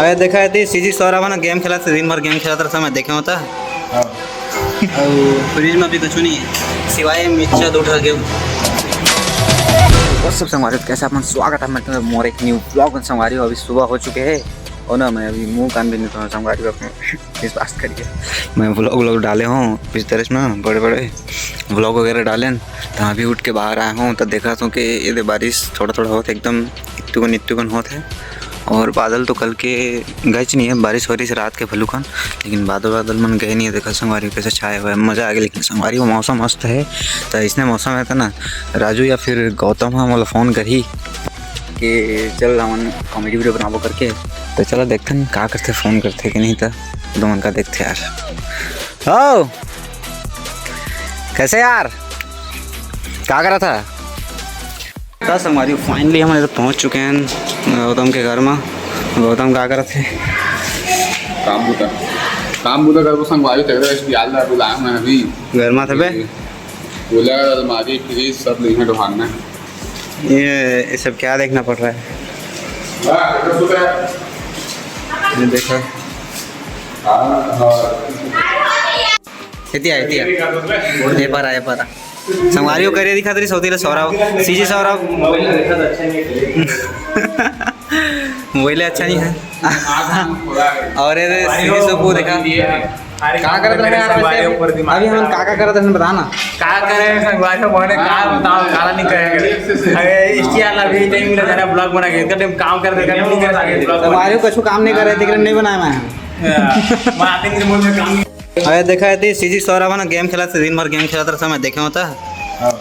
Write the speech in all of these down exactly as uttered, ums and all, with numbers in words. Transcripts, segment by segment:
ए, देखा है, सीजी सौरभ ना गेम खेलत हे, दिन भर गेम खेलत रहिथे, मैं देखे हों त। हाँ। अउ फ्रिज में भी कुछ नहीं है, सिवाय मिर्चा दू ठा गेहूं। What's up संगवारी, कैसे आप मन? स्वागत है मैं तुम्हारे मोर एक न्यू व्लॉग में। संगवारी हो, अभी सुबह हो चुके हैं और ना, मैं अभी मुंह कान भी नहीं धोया संगवारी हो, अपने विश्वास करिए। मैं व्लॉग व्लॉग डाले हों पिछले में, बड़े बड़े व्लॉग वगैरह डाले, तो अभी उठ के बाहर आया हों तो देखा तो कि ये दे बारिश थोड़ा थोड़ा होत हे, एकदम इत्तुकन इत्तुकन होत हे। और बादल तो कल के गच नहीं है, बारिश हो रही है रात के भलुकन, लेकिन बादल बादल मन गए नहीं है। देखा संगवारी हो कैसे छाए हुए हैं, मजा आ गया। लेकिन संगवारी हो, मौसम मस्त है, तो इसने मौसम है तो ना, राजू या फिर गौतम ह मोला फोन करही कि चल हमन कॉमेडी वीडियो बनाबो करके। तो चला देखथन का करथे, फोन करथे कि नहीं, तो दो मन का देखथे यार। हो, कैसे यार, का करत हे? त संगवारी, finally हमन एदे पहुंच चुके हैं गौतम के घर में। गौतम का करत हे? काम बुता, काम बुता करबो संगवारी, तेरे इस बियाल ला बुलाया मैं अभी। घर में थबे? कूलर, अलमारी, फ्रिज सब लेना डोहारना है। ये, ये सब क्या देखना पड़ रहा है? हाँ, ये सब है। ये देखो। हाँ, हाँ। एती आ, एती आ। ये पारा, ये पारा। संगवारी हो, करिया दिखत रहिस, ओती ले सौरभ, सीजी सौरभ। मोबाइल अच्छा नहीं है। और ये सीजी सुब्बू देखा। का करत रहे यार वैसे? अभी हमन का का करत रहे बता ना। का करे संगवारी हो, बने का बताओ, काला नहीं करेंगे। अरे इसकी यार अभी टाइम मिला जरा व्लॉग बना के, इतना टाइम काम कर दे, नहीं कर सके व्लॉग। संगवारी हो, कछु काम नहीं करे, देख रहे, नहीं बनाया मैं। मैं आते नहीं, मुझे काम नहीं। अरे देखा है, सीजी सौरभ ना गेम खेलत हे, दिन भर गेम खेलत रहिथे, मैं देखे हों त। हाँ।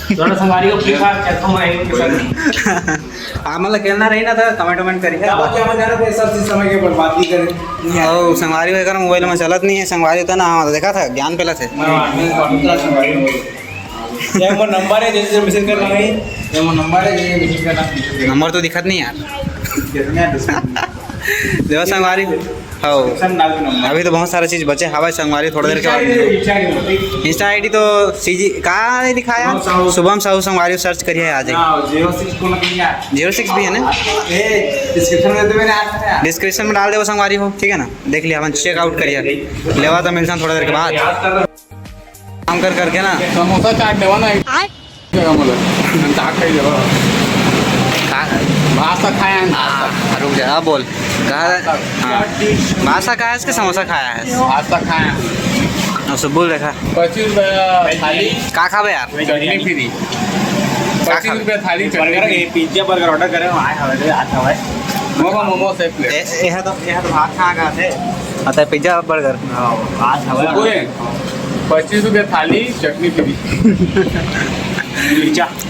थोड़ा संगवारी हो, फ्री फायर खेलता हूँ मैं इनके साथ। आप मतलब खेलना रही ना तो कमेंट वमेंट करिए। क्या क्या मजा आ रहा था, सब चीज समय के बर्बादी करे। ओ, संगवारी हो एकर मोबाइल में चलत नहीं है, संगवारी होता ना, हाँ, देखा था, ज्ञान पेला थे। हाँ, मैं तो अभी तक संगवारी हूँ। ये वो नंबर है, जैसे मैसेज करना नहीं, ये वो नंबर है, जैसे मैसेज करना। नंबर तो दिखत नहीं यार। कितने हैं? देखो संगवारी। हाँ। Description डाल दो नंबर। अभी तो बहुत सारा चीज बचे हवा संगवारी, थोड़ा देर के बाद मिलबो। Insta ID तो सीजी का दिखाया? शुभम साहू। शुभम साहू संगवारी search करिए आ जाए। हाँ, zero six को ना करिए। Zero six भी है ना? ए, description में तो मैंने आया। Description में डाल देबो संगवारी हो, ठीक है ना? देख लिया, अपन check out करिए। लेवा तो मिलता थोड़ा देर के बाद। काम कर करके ना। समोसा चाट देवा ना। आय। जगह मतलब, हम चाट खाई देवा। का? भाषा खाया है। हाँ, रुक जा, हाँ, बोल। कहा? हाँ। भाषा खाया है इसके, समोसा खाया है? भाषा खाया है। अब सब बोल देखा। पच्चीस रुपया थाली। का खाबे यार? चटनी फ्री। का पच्चीस खाबे? रुपया थाली, चटनी फ्री। पिज्जा बर्गर order करे, वहाँ खावे, आता हुआ है। मोमो, मोमो से प्लेट। ए, ए, यह तो, यह तो भात खा का थे। आता है पिज्जा बर्गर। हाँ, भात खावे। पच्चीस रुपया थाली, चटनी फ्री।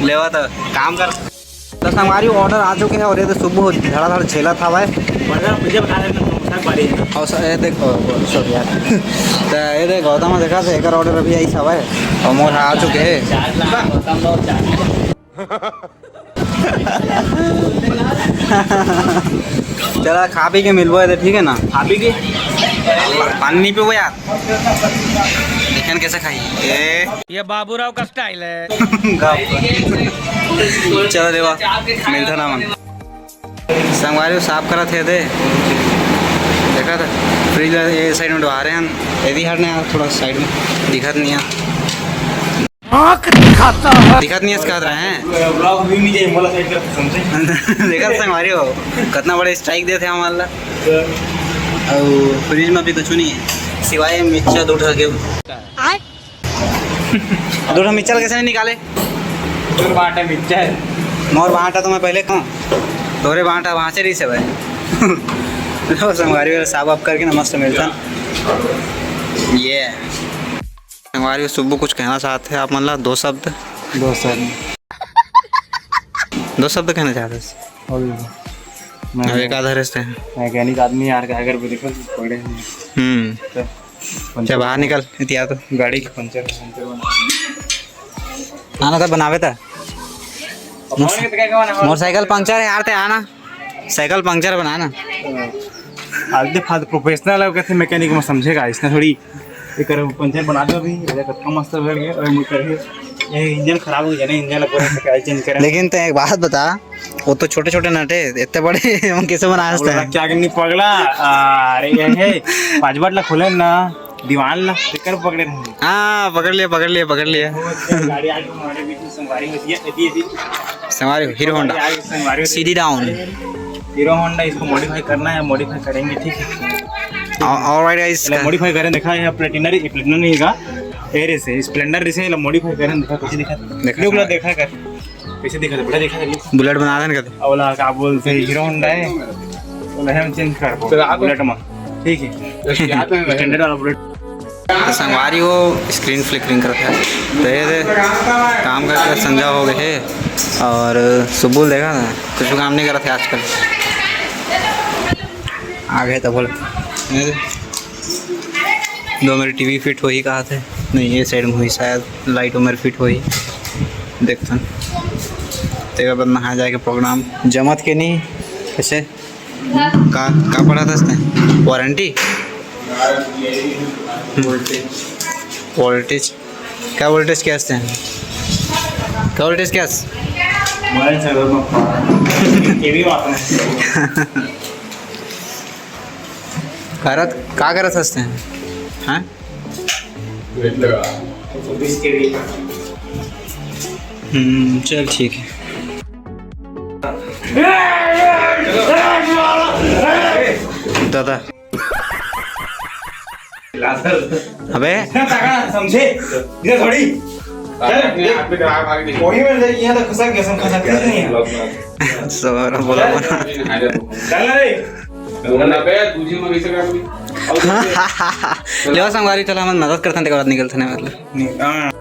लेवा तो काम कर। तो संगवारी order आ चुके हैं और ये तो सुबह धड़ाधड़ झेलत हवय। बर्गर पिज्जा बता रहे हैं, सब बारी है। और स-, ये देख, ओ, ओ, sorry यार। तो ये देख, गौतम देखा थे, एकर order अभी आई हवय और मोर आ चुके हैं। चार ला, गौतम लो, चार ला। चला, खा पी के मिलबो एदे, ठीक है ना? खा पी के? पानी नहीं पीबो यार। देखन कैसे खाई। ए। ये बाबूराव का style है। चलो देवा, मिलता ना मन। संगवारी साफ करत हे दे। देखा था? फ्रिज ला ये side में डोहा रहे हैं। यदि हटने यार, थोड़ा side में। दिखत नहीं है। आँख दिखाता है। दिखत नहीं है, इसका रहे हैं। Vlog भी नहीं जाए, मोला side कर समझे। देखा था संगवारी हो, कितना बड़े strike देते हैं हमारे ला। और फ्रिज में भी कुछ नहीं है, सिवाय मिर्चा दो ठा के। आय। दो ठा मिर्चा कैसे नहीं निकाले? तोर बांटा मिर्चा है। मोर बांटा तो मैं पहले खाऊं, तोरे बांटा वहाँ से रही से भाई। लो संगवारी वाला साफ वाफ करके ना मस्त मिलता। ये संगवारी, सुब्बू कुछ कहना चाहते हैं आप मन ला? दो शब्द। दो शब्द। दो शब्द कहना चाहते हैं। और भी। अब एक आधा रहते हैं। मैकेनिक आदमी यार, का अगर भी देखो पड़े हैं। हम्म। तो अच्छा, बाहर निकल, इतिया तो। गाड़ी के पंचर, पंचर बना। आना था बनावे था। अब कौन के तो क्या कहना? मोटरसाइकिल पंचर है यार, ते आना। साइकिल पंचर बनाना। आदमी फाद professional है, कैसे मैकेनिक में समझेगा, इसने थोड़ी। ये करो, पंचर बना दो अभी, ये कतका मस्त बैठ गया, अरे मुझे करिए। ये इंजन खराब हो गया ना, इंजन ला पूरा सकाल चेंज करा। लेकिन तैं एक बात बता, वो तो छोटे छोटे नट हे, इतने बड़े हम कैसे बना सकते हैं? क्या करनी पगला? अरे ये है, पाँच बट ला खोले ना, दीवान ला, तेकर पकड़े नहीं। हाँ, पकड़ लिया, पकड़ लिया, पकड़ लिया। गाड़ी आगे हमारे बीच में संगवारी होती है, यदि यदि संगवारी, हीरो होंडा। आगे संगवारी होती है। CD down. हीरो होंडा, इसको मॉडिफाई करना है, मॉडिफाई करेंगे, ठीक है। ऑलराइट गाइस, मॉडिफाई करें, देखा है प्लेटिना, प्लेटिना नहीं का, एरे से स्प्लेंडर जैसे मॉडिफाई करें, देखा कैसे दिखा, देखा कर, कैसे दिखा, बड़ा दिखा कर। बुलेट बना देन कदे। अवला का बोलते हीरो होंडा है, तो हम चेंज कर बुलेट में, ठीक है। स्टैंडर्ड वाला बुलेट। तो संगवारी हो, स्क्रीन फ्लिकरिंग करत हे। तो ये दे, काम करके संझा हो गए हे। और सुबुल देखा ना, कुछ काम नहीं करत हे आजकल। आ गए तो बोल, ये दे। दो मेरी टीवी फिट होही कहा थे, नहीं, ये साइड में हुई शायद, लाइट उमर फिट होही, देखथन। तेकर बाद नहा जाए के प्रोग्राम जमत के नहीं, कैसे? का, का पढ़ा था इसने? वारंटी? वोल्टेज। क्या वोल्टेज क्या असते हैं? क्या वोल्टेज क्या असते? करत, का करत हंसते हैं? हाँ? हम्म, चल ठीक है। दादा। अबे। समझे? इधर थोड़ी। वही में से यहाँ तक खसक गया, सम खसक नहीं है। सवारा बोला बना। चल ना रे। बोलना बे, तुझे मग इसे कर। ले संगवारी, चला, हम मदद करते हैं, तेरे बाद निकलते हैं, मतलब। नहीं, हाँ।